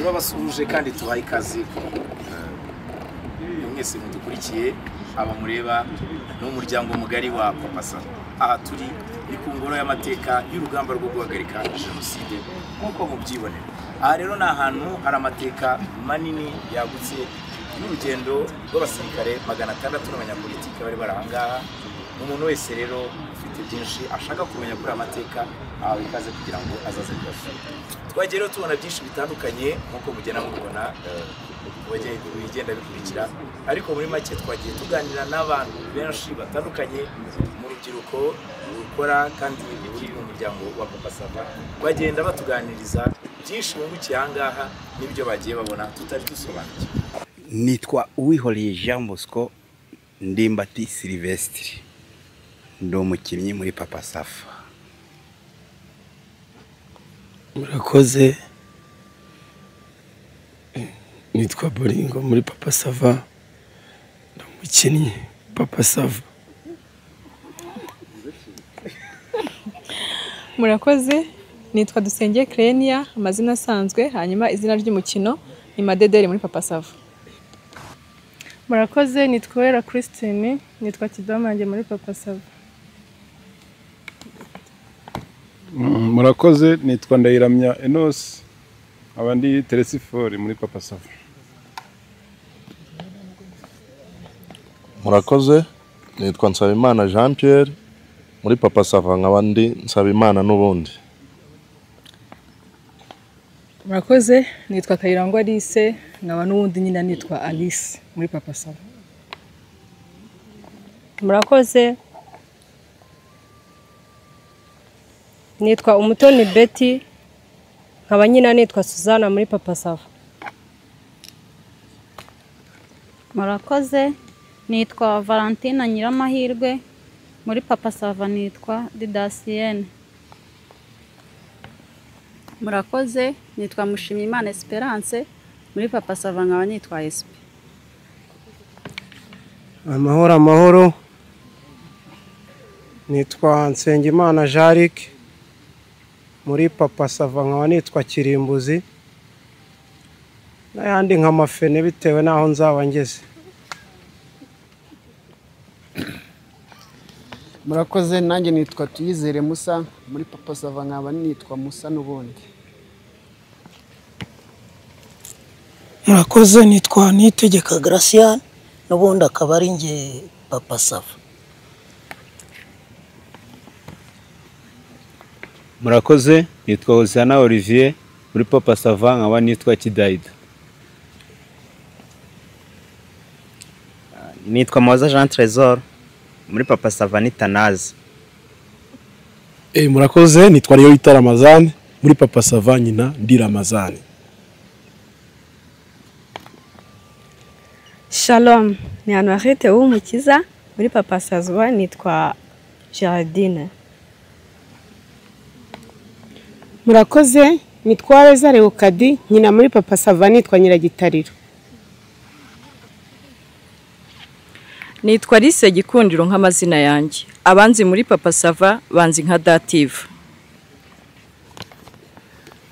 Turabasuhuje kandi tubaha ikaze mwese mudukurikiye, aba mureba n'umuryango mugari wa Papa Sava. Aha turi ni ku ngoro y'amateka y'urugamba rwo guhagarika jenoside nk'uko mubyibonera. Aha rero ni ahantu hari amateka manini yagutse y'urugendo rw'abasirikare 600 n'abanyapolitike bari barahangaha. Umuntu wese rero ufite byinshi ashaka kumenya kuri amateka ahawe ikaze kugira ngo azaze kuyasura. Twagiye rero tubona byinshi bitandukanye nk'uko mugenda mubibona bigenda bikurikira, ariko muri make twagiye tuganira n'abantu benshi batandukanye mu rubyiruko rukora kandi ruri mu muryango wa Papa Sava, bagenda batuganiriza byinshi bungukiye aha ngaha n'ibyo bagiye babona tutari dusobanukiwe. Nitwa Uwihoreye Jean Bosco Ndimbati Sylvestre, ndi umukinnyi muri Papa Sava. Murakoze, nitwa Boringo muri Papa Sava, ndi umukinnyi Papa Sava. Murakoze, nitwa Dusenge Krenia, amazina asanzwe, hanyuma izina ry'umukino ni Madederi muri Papa Sava. Murakoze, nitwa Wera Christine, nitwa Kidomange muri Papa Sava. Murakoze, nitwa Ndayiramya Enos, abandi Teresifori muri Papa Sava. Murakoze, nitwa Nsabimana Jean Pierre muri Papa Sava, nk'abandi Nsabimana n'ubundi. Murakoze, nitwa Kayirangwa Alice, nkaba n'ubundi nyina nitwa Alice muri Papa Sava. Murakoze, nitwa Umutoni Betty, nkaba nyina nitwa Suzana muri Papa Sava. Murakoze, nitwa Valentina Nyiramahirwe muri Papa Sava nitwa Didasienne. Murakoze, nitwa Mushimiyimana Esperance muri Papa Sava nkaba nitwa Espe. Amahoro amahoro, nitwa Nsengimana Jaric muri Papa Sava nkaba nitwa Kirimbuzi n'ayandi nka Mafene bitewe n'aho nzaba ngeze. Murakoze, nanjye nitwa Tuyizere Musa muri Papa Sava nkaba nitwa Musa n'ubundi. Murakoze, nitwa Niyitegeka Gracian n'ubundi akaba ari nge Papa Sava. Murakoze, nitwa Hosana Olivier muri Papa Sava nkaba nitwa Kidaida. Nitwa Moza Jean Trésor muri Papa Sava ni Tanazi. Murakoze, nitwa Niyoyita Ramazani muri Papa Sava nyina ndi Ramazani. Shalom, ni Anwarite Uwumukiza muri Papa Sava nitwa Gerardine. Murakoze, nitwa Reza Leokadi nyina muri Papa Sava nitwa Nyiragitariro. Nitwa Alice Gikundiro nk'amazina yanjye. Abanzi muri Papa Sava banzi nka Dative.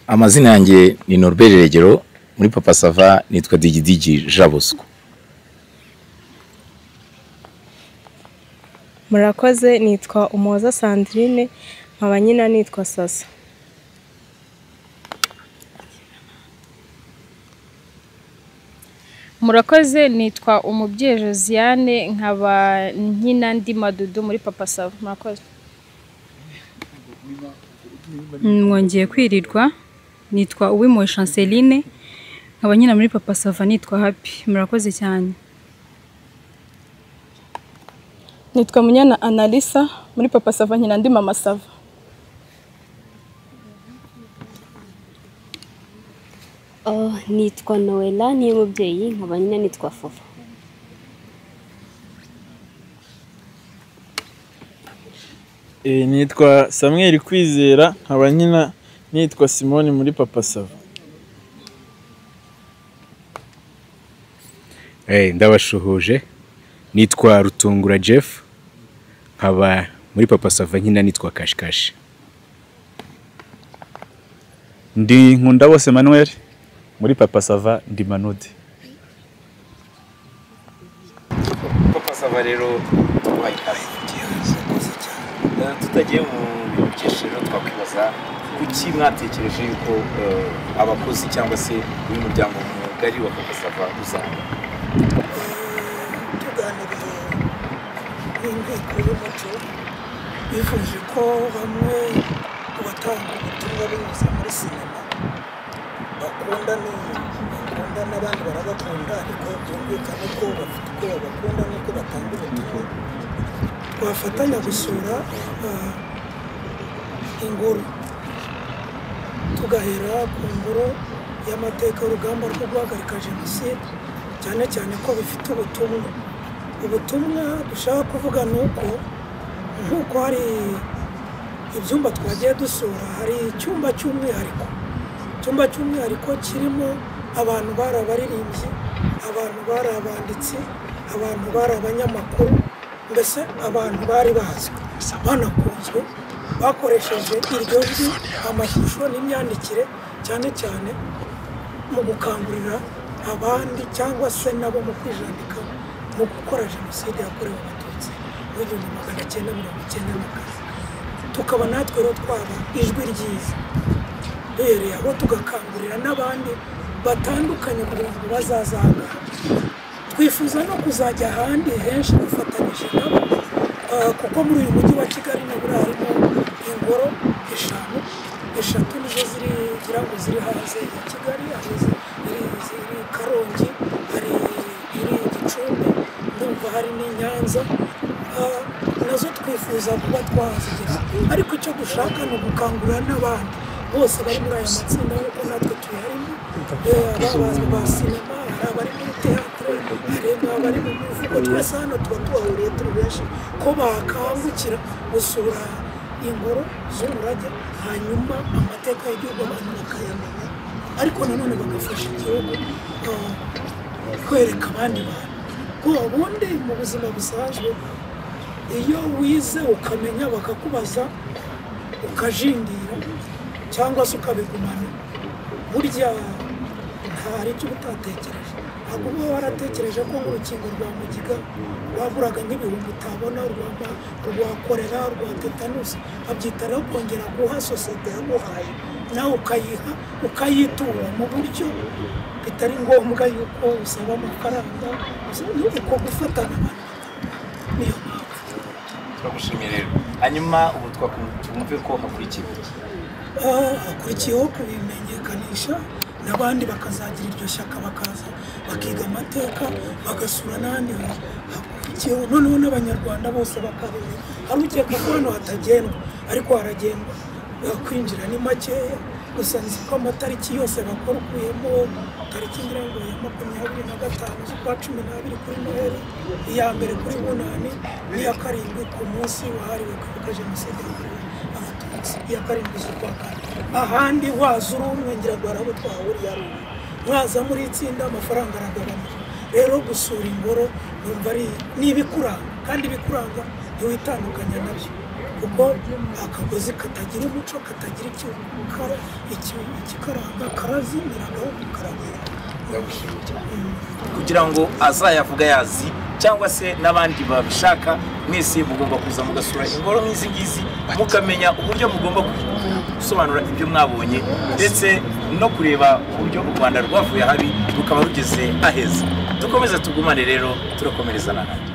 Amazina yanjye ni Norbert Regero muri Papa Sava nitwa Digidigi Jean Bosco. Murakoze, nitwa Umuhoza Sandrine nkaba nyina nitwa Sasa. Murakoze, nitwa Umubyeyi Josiane nkaba nkina ndi Madudu muri Papa Sava. Murakoze. Mwongeye kwirirwa, nitwa Uwimpuhwe Chanceline nkaba nkina muri Papa Sava nitwa Happy. Murakoze cyane. Nitwa Munyana Analisa muri Papa Sava nkina ndi Mama Sava. Nitwa Noella niyo mubyeyi nkaba nyina nitwa Fofo. Nitwa Samuel Kwizera nkaba nyina nitwa Simoni muri Papa Sava. Ndabashuhuje, nitwa Rutungura Jeff nkaba muri Papa Sava nkina nitwa Kashikashi. Ndi Nkundabose Manuel Muri Papa Sava ndi Manudi. Papa Sava rero tubaye ikaze. Tutagiye mu bintu byinshi rero twakwibaza kuki mwatekereje yuko abakozi cyangwa se uyu muryango mugari wa Papa Sava uzaba? Tuganiriye n'inteko y'umuco, bifuje ko bamwe mu batanga ubutumwa binyuze muri sinema bakunda n'abandi barabakunda, ariko byumvikane ko bafite uko babakunda n'uko batanga ubutumwa. Twafatanya gusura ingoro, tugahera ku ngoro y'amateka y'urugamba rwo guhagarika jenoside, cyane cyane ko bifite ubutumwa. Ubutumwa dushaka kuvuga ni uko nk'uko hari ibyumba twagiye dusura, hari icyumba cy'umwihariko. Icyumba cy'umwihariko kirimo abantu bari abaririmbyi, abantu bari abanditsi, abantu bari abanyamakuru, mbese abantu bari bazwi banakunzwe, bakoresheje iryo jwi, amashusho n'imyandikire, cyane cyane mu gukangurira abandi cyangwa se nabo mu kwijandika mu gukora jenoside yakorewe Abatutsi mu 1994. Tukaba natwe rero twaba ijwi ryiza, duhereye aho tugakangurira n'abandi batandukanye kugira ngo bazazanga. Twifuza no kuzajya ahandi henshi dufatanyije nabo, kuko muri uyu mujyi wa Kigali nibura harimo ingoro eshatu nizo ziri ngo ziri hanze ya Kigali, hari iri Karongi, hari iri Gicumbi, ndumva hari n'i Nyanza. Nazo twifuza kuba twahazigera, ariko icyo dushaka ni ugukangurira n'abandi bose bari muri aya matsinda nk'uko natwe tuyarimo, ababazi ba sinema, hari abari muri teatre, hari abari mu mivugo, twese hano tuba tubahuriye turi benshi, ko bakangukira gusura ingoro z'umurage, hanyuma amateka y'igihugu abantu bakayamenya, ariko nanone bagafasha igihugu kwereka abandi bantu ko ubundi mu buzima busanzwe iyo wize ukamenya bakakubaza ukajindira cyangwa se ukabigumana, burya hari icyo utatekereje. Ntabwo uba waratekereje ko nk'urukingo rwa mugiga rwaguraga nk'ibihumbi utabona, rwa korera, rwa tetanusi, babyita rero kongera guha sosiyete yaguhaye, nawe ukayiha ukayitura mu buryo bitari ngombwa yuko usaba amafaranga, uko gufatana abantu niyo mpamvu. Turagushimiye rero. Hanyuma ubu twumve ko hakurikiye iki? Hakurikiyeho kubimenyekanisha n'abandi bakazagira iryo shyaka, bakaza bakiga amateka, bagasura n'ahandi hakurikiyeho, noneho n'Abanyarwanda bose bakabimenya. Hari ukeka ko hano hatagendwa, ariko haragendwa, kwinjira ni makeya. Gusa nzi ko amatariki yose bakora ukuyemo tariki ngira ngo ya 25 z'ukwa 12 kuri Noheli, iya mbere kuri Bunani, n'iya 7 ku munsi wahariwe kwibuka jenoside yakorewe Abatutsi, iya 7 z'ukwa 4. Ahandi waza uri umwe ngira ngo hari abo twahuriye ari umwe, mwaza muri itsinda amafaranga aragabanuka. Rero gusura ingoro numva ari n'ibikuranga, kandi ibikuranga ntiwitandukanya nabyo, kuko akagozi katagira umuco, katagira ikikaranga, karazimira gaho karagwira. Ndagushimiye cyane. Kugira ngo azayavuga yazi cyangwa se n'abandi babishaka, mwese mugomba kuza mugasura ingoro nk'izi ngizi, mukamenya uburyo mugomba gusobanura ibyo mwabonye, ndetse no kureba uburyo u Rwanda rwavuye habi rukaba rugeze aheza. Dukomeze tugumane rero, turakomereza n'ahandi.